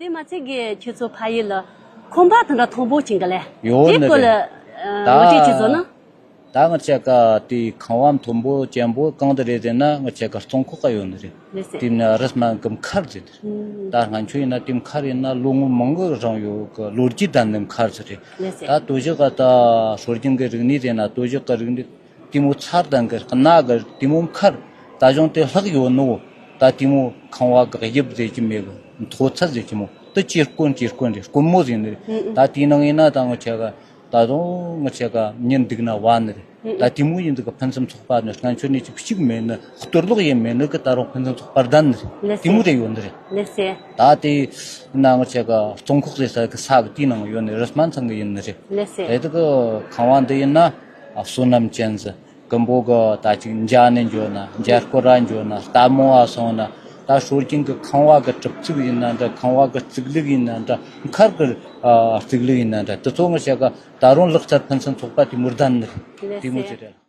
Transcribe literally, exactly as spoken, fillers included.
དེ་མ་ཚད་ཀྱི་ཁྱེད་ཚོ་ཕ་ཡུལ་ལ་ཁང་པ་དེ་འདྲ་མཐོན་པོ་ཅིག་གི་ལས། ཡོད་དེ་ནི་སྐོར་ལ་རེད། ད་ངོ་སྤྲོད་ཅིག་བཟོ་ན། ད་ང་ཆ་ག་དེ་ཁང་བ་མཐོན་པོ་ཅན་པོ་གང་དུ་རེད་ཟེར་ན། ང་ཆ་ག་རྫོང་ཁོག་ག་ཡོད་ནི་རེད། ལགས་སེ། དེ་ན་རི་སྨན་གི་མཁར་ཟེར་དེ་རེད། ད་སྔན་ཆད་ཡིན་ན་དེ་མཁར་ཡིན་ན་ལོ་ངོ་མང་གི་རིང་ཡོད་གི་ལོ་རྒྱུས་ལྡན་ནི་མཁར་ཟེར་རེད། ལགས་སེ། ད་དོ་ཞིག་ག་ད་སྲོལ་རྒྱུན་གི་རིག་གནས་ཟེར་ན་དོ་ཞིག་གི་རིག་གནས། དེ་མོ་ཚར་དང་གི་གནའ་གི་དེ་མོ་མཁར། ད་གཞུང་དེ་ལྷག་ཡོད་ནོ། ད་དེ་མོ་ཁང་བ་གི་དབྱིབས་ཟེར་གྱི་མེད་གི་མཐོ་ཚད་ཟེར་གྱི་མོ་དེ་ཇེ་དཀོན་ཇེ་དཀོན་རེད། དཀོན་མོ་ཟེར་ནི་རེད། ད་དེའི་ནང་ཡིན་ན་ད་ངོ་ཆ་ག་ད་དུང་ངོ་ཆ་ག་ཉིན་སྡུག་ན་བ་ནི་རེད། ད་དེ་མོ་ཡིན་ཟིག་གི་ཕུན་སུམ་ཚོགས་པ་ནི་སྔན་ཆད་ནས་ཅིག་གཅིག་མེད་ནི་གཏོར་བརླག་ཡེ་མེད་ནི་གི་ད་རུང་ཕུན་སུམ་ཚོགས་པ་ལྡན་ནི་རེད། ལགས་སེ། དེ་མོ་རེ་ཡོད་ནི་རེད། ལགས་སེ། ད་དེ་ན་ངོ་ཆ་ག་རྫོང་ཁོག་ཟེར་ས་གི་ས་གི་དེའི་ནང་ཡོད་ནི་རི་སྨན་ཚང་གི་ཡིན་ནི་རེད། ལགས་སེ། དེ་དག་གི་ཁང་བ་འདི་ཡིན་ན་བསོད་ནམས་ཅན་ཟིག་གི་འབོ་གི་ད་ཅིག་མཇལ་ནས་འགྱོ་ན། མཇལ་སྐོར་ར་འགྱོ་ན། ལྟད་མོ་བ་སོང་ན། ད་སྲོལ་རྒྱུན་གི་ཁང་བ་གི་གྲུབ་ཚུལ་ཡིན་ན་འདྲ། ཁང་བ་གི་བརྩིགས་ལུགས་ཡིན་ན་འདྲ། མཁར་གི་ཨ་བརྩིགས་ལུགས་ཡིན་ན་འདྲ། དེ་ཚོ་ངོ་ཆ་ག་ད་རུང་ལག་རྩལ་ཕུན་སུམ་ཚོགས་པ་དེ་མོ་ལྡན་ནི་རེད། དེ་མོ་ཟིག་རེད།